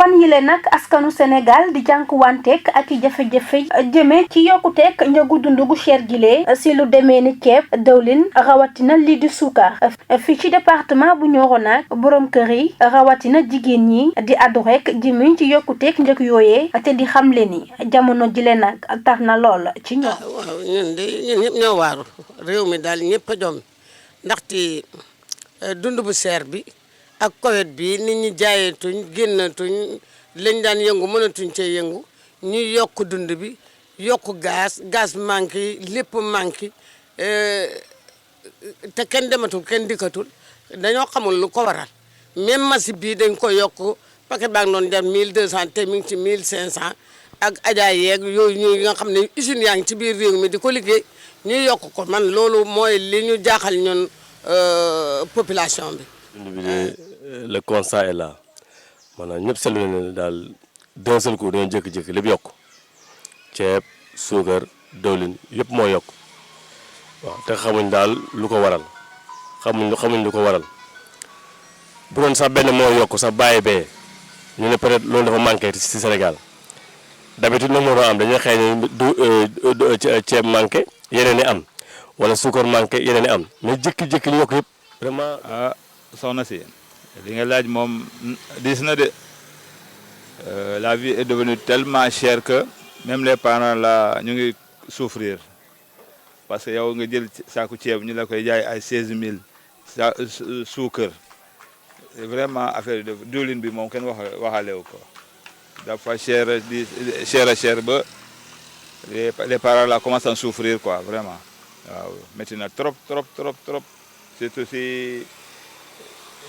fan yile nag askanu Sénégal di jànkuwanteek ak i jafe-jafe jëme ci yokkuteek njëgu dund gu cher gilee si lu demee ni ceeb dawlin rawatina lii di suukar fii ci département bu Nioro nag borom kër yi rawatina jigéen ñi di addu rek jëme ci yokkuteek njëg yooyee te di xamle ni jamono jile nag tar na lool ci ñoom. waaw ñun ñëpp ñoo waaru réew mi daal ñëpp a jom ndaxte dund bu seer bi ak Covid bi nit ñi jaayeetuñ génnatuñ lañ daan yëngu mënatuñ cee yëngu ñuy yokk dund bi yokk gaz manqué lépp manqué te kenn dematul kenn dikkatul dañoo xamul lu ko waral même machine bii dañ ko yokk paquet baa ngi doon jar 1200 te mi ngi ci 1500 ak ajaay yeeg yooyu ñu nga xam ne usines yaa ngi ci biir réew mi di ko liggéey ñu yokk ko man loolu mooy li ñu jaaxal ñun population bi. Le constat est là maanaam ñëpp seetlu nañu ne daal d'un seul coup dañoo jékki-jékki lépp yokk ceeb suukar dawlin yëpp moo yokk waaw te xamuñ daal lu ko waral xamuñ lu ko waral bu doon sax benn moo yokk sax bàyyi bee ñu ne peut-être loolu dafa manqué ci Sénégal d'habitude nag moo doon am dañuy xëy ne ceeb manqué yeneen i am wala suukar manqué yeneen i am mais jékki-jékki ñu yokk yëpp vraiment. ah soxna si li nga laaj moom diis na de la vie est devenue tellement chère que même les parents là ñu ngi souffrir parce que yow nga jël saaku ceeb ñu la koy jaay ay 16000 suukar vraiment affaire de diwlin bi moom kenn waxalewu ko dafa cher di cher ba les parents là commencent à souffrir quoi vraiment waaw métti na trop surtout si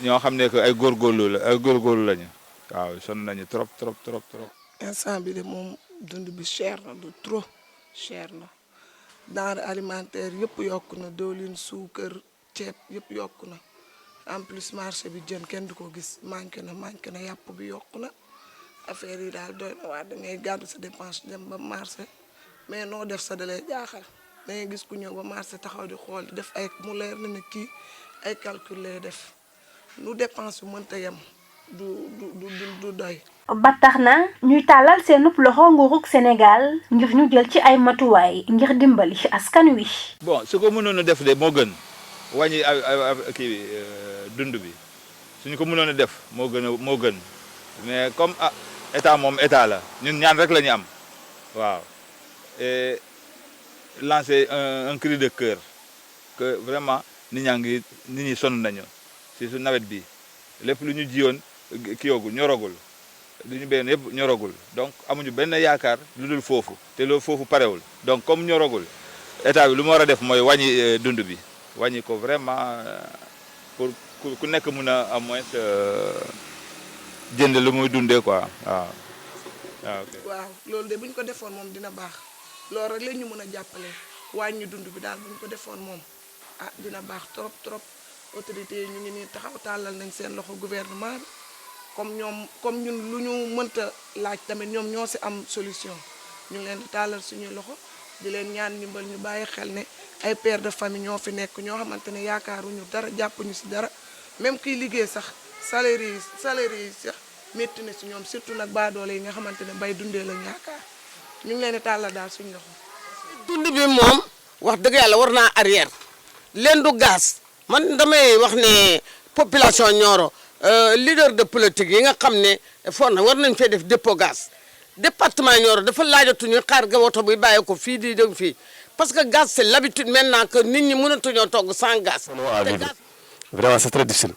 ñoo xam ne que ay góorgóorlu lañu waaw sonn nañu trop. instant bi de moom dund bi cher na du trop cher na denrées alimentaires yëpp yokku na diwlin suukar ceeb yëpp yokku na en plus marché bi jën kenn du ko gis manqué na yàpp bi yokku na affaire yi daal doy na waa da ngay gàddu sa dépense dem ba marché mais noo def sa dalee jaaxal da ngay gis ku ñëw ba marché taxaw di xool def ay mu leer na ne kii ay calcul lay def lu dépense bu mënta yem du doy. ba tax na ñuy tàllal seenub loxo nguurug Sénégal ngir ñu jël ci ay matuwaay ngir dimbali ci askan wi. bon su ko mënoon a def de moo gën wàññi kii dund bi suñu ko mënoon a def moo gën mais comme état moom état la ñun ñaan rek la ñu am waaw et lancer un cri de cœur que vraiment nit ñi sonn nañu si su nawet bi lépp lu ñu jiyoon ñoragul lu ñu béyoon yëpp ñoragul donc amuñu benn yaakaar lu dul foofu te loolu foofu parewul donc comme ñoragul état bi lu mu war a def mooy wàññi dund bi wàññi ko vraiment pour ku nekk mun a au moins jënd lu muy dundee quoi waaw. waaw loolu de bu ñu ko defoon moom dina baax loolu rek la ñu mën a jàppale wàññi dund bi daal bu ñu ko defoon moom dina baax trop autorités yi ñu ngi nii taxaw tàllal nañ seen loxo gouvernement bi comme ñun lu ñu mënta laaj tamit ñoom ñoo si am solution ñu ngi leen di tàllal suñuy loxo di leen ñaan ndimbal ñu bàyyi xel ne ay pères de famille ñoo fi nekk ñoo xamante ne yaakaaruñu dara jàppuñu si dara même kiy liggéey sax salaire yi sax métti na si ñoom surtout nag baadoole yi nga xamante ne bay dundee lañ yaakaar ñu ngi leen di tàllal daal suñu loxo. dund bi moom wax dëgg yàlla war naa arrière leen du gaz man damay wax ne population Nioro leader de politique yi nga xam ne foog na war nañ fee def dépôt gaz département Nioro dafa laajatuñu xaar ga woto bi bàyyi ko fii di dem fii parce que gaz c'est l'habitude maintenant que nit ñi mënatuñoo togg sans gaz. Vraiment c'est très difficile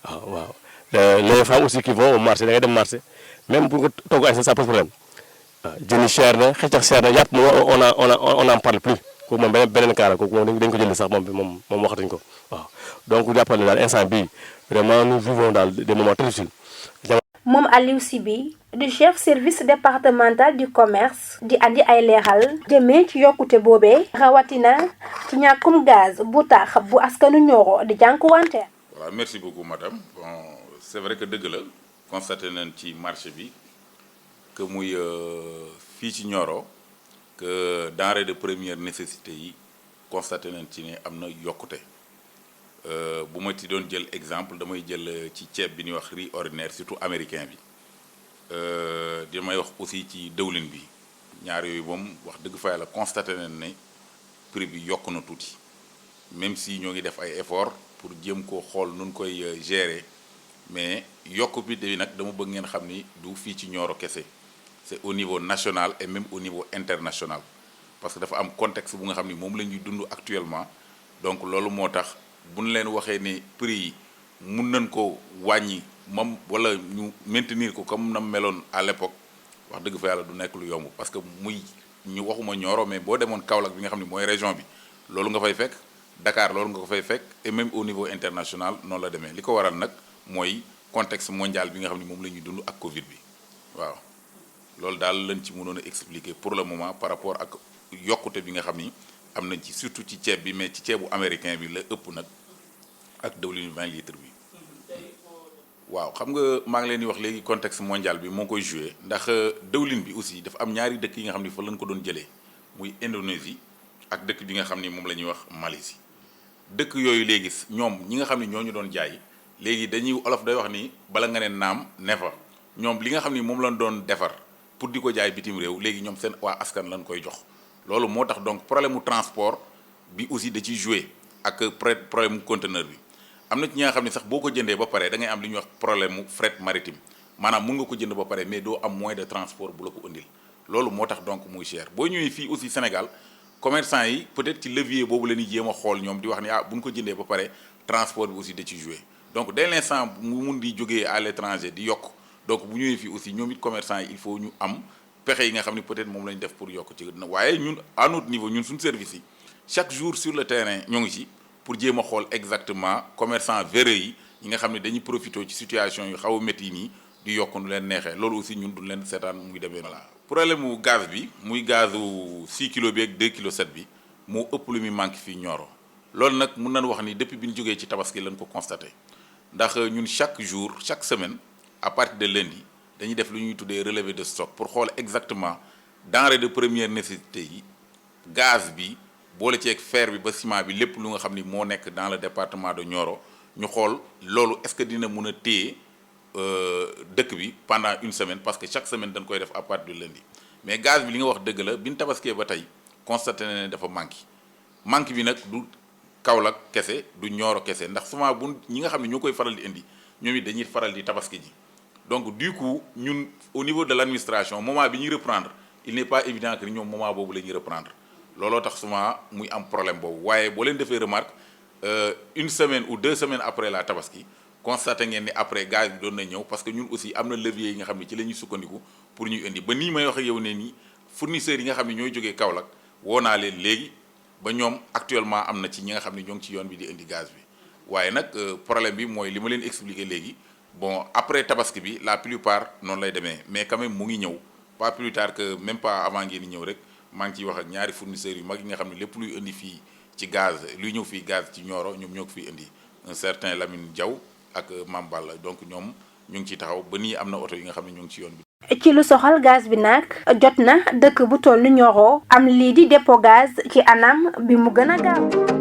waaw les femmes aussi qui vont au marché da ngay dem marché même pour nga togg ay ça pose problème waaw jën yi cher na xëcax cher na yàpp moom on en parle plus kooku moom beneen kaara kooku moom dañ ko jënd sax moom waxatuñ ko waaw donc jàppale daal instant bii vraiment nous vivons daal des moments très difficiles. moom Aliou Siby du chef service départemental du commerce di andi ay leeral jëmee ci yokkute boobee rawatina ci ñàkkum gaz bu tax bu askanu Nioro di jànkuwante. voilà merci beaucoup madame bon c'est vrai que dëgg la constaté nañ ci marché bi que muy fii ci Nioro que denrées de première nécessité yi constaté nañ ci ne am na yokkute bu ma ci doon jël exemple damay jël ci ceeb bi ñuy wax riz ordinaire surtout américain bi di may wax aussi ci dëwlin bi ñaar yooyu moom wax dëgg fa yàlla constaté nañ ne prix bi yokk na tuuti même si ñoo ngi def ay effort pour jéem koo xool nun koy gérer mais yokk bi de nag dama bëgg ngeen xam ni du fii ci Nioro kese c'est au niveau national et même au niveau international parce que dafa am contexte bu nga xam ni moom la ñuy dund actuellement donc loolu moo tax bu ñu leen waxee ne prix yi mun nañ ko wàññi moom wala ñu maintenir ko comme na meloon à l'époque wax dëgg fa yàlla du nekk lu yomb parce que muy ñu waxuma Nioro mais boo demoon Kaolack bi nga xam ne mooy région bi loolu nga fay fekk Dakar loolu nga ko fay fekk et même au niveau international noonu la demee li ko waral nag mooy contexte mondial bi nga xam ne moom la ñuy dund ak Covid bi waaw loolu daal lañ ci mënoon a expliquer pour le moment par rapport ak yokkute bi nga xam ni am nañ ci surtout ci ceeb bi mais ci ceebu américain bi la ëpp nag ak dëwlin 20 litres bi waaw xam nga maa ngi leen di wax léegi contexte mondial bi moo koy joué ndax dëwlin bi aussi dafa am ñaari dëkk yi nga xam ni fa lañ ko doon jëlee muy Indonésie ak dëkk bi nga xam ni moom la ñuy wax Malaisie dëkk yooyu léegi ñoom ñi nga xam ni ñoo ñu doon jaay léegi dañuy olof day wax ni bala nga ne naam ne fa ñoom li nga xam ni moom lañ doon defar pour di ko jaay bitim réew léegi ñoom seen waa askan lañ koy jox loolu moo tax donc problème mu transport bi aussi da ciy joué ak problème mu conteneur bi am na ci ñi nga xam ne sax boo ko jëndee ba pare da ngay am li ñuy wax problème mu fret maritime maanaam mun nga ko jënd ba pare mais doo am moyen de transport bu la ko indil loolu moo tax donc muy cher boo ñëwee fii aussi Sénégal commerçant yi peut-être ci levier boobu la ñuy jéem a xool ñoom di wax ni ah bu ñu ko jëndee ba pare transport bi aussi da ci joué donc dès l'instant mu mun di jógee à l'étranger di yokk donc bu ñëwee fii aussi ñoom it commerçant yi il faut ñu am pexe yi nga xam ne peut-être moom la ñu def pour yokk ci waaye ñun à notre niveau ñun suñu service yi chaque jour sur le terrain ñoo ngi ci pour jéem a xool exactement commerçant véreux yi ñi nga xam ne dañuy profité ci situation yu xaw a métti yi nii di yokk nu leen neexee loolu aussi ñun du leen seetaan muy demee voilà problème mu gaz bi muy gazu 6 kilo bi ak 2 kilo 7 bi moo ëpp lu muy manqué fii Nioro loolu nag mun nañu wax ni depuis bi ñu jógee ci tabaski lañ ko constaté ndax ñun chaque jour chaque semaine à partir de lundi dañuy def lu ñuy tuddee relevé de stock pour xool exactement denrée de première nécessité yi gaz bi boole ceeg fer bi ba ciment bi lépp lu nga xam ni moo nekk dans le département de Nioro ñu xool loolu est-ce que dina mun a téye dëkk bi pendant une semaine parce que chaque semaine dañ koy def à partir de lundi mais gaz bi li nga wax dëgg la bi ñu tabaskee ba tey constaté na ne dafa manque bi nag du Kaolack kese du Nioro kese ndax souvent bu ñi nga xam ne ñoo koy faral di indi ñoom it dañuy faral di tabaski ji donc du coup ñun au niveau de l'administration moment bi ñuy reprendre il n'est pas évident que ñoom moment boobu la ñuy reprendre looloo tax souvent muy am problème boobu waaye boo leen defee remarque une semaine ou 2 semaines après la tabaski constaté ngeen ni après gaz bi doon na ñëw parce que ñun aussi am na levier yi nga xam ne ci la ñuy sukkandiku pour ñuy indi ba nii may wax ak yow ne nii fournisseurs yi nga xam ne ñooy jógee Kaolack woo naa leen léegi ba ñoom actuellement am na ci ñi nga xam ne ñoo ngi ci yoon bi di indi gaz bi waaye nag problème bi mooy li ma leen expliqué léegi bon après tabaski bi la plupart noonu lay demee mais quand même mu ngi ñëw pas plus tard que même pas avant ngeen di ñëw rek maa ngi ciy wax ak ñaari fournisseurs yu mag yi nga xam ne lépp luy indi fii ci gaz luy ñëw fii gaz ci Nioro ñoom ñoo ko fiy indi un certain Lamine Diaw ak Mame Balla donc ñoom ñu ngi ciy taxaw ba nii am na oto yi nga xam ne ñu ngi ci yoon bi. ci lu soxal gaz bi nag jot na dëkk bu toll ni Nioro am lii di dépôt gaz ci anam bi mu gën a gaaw.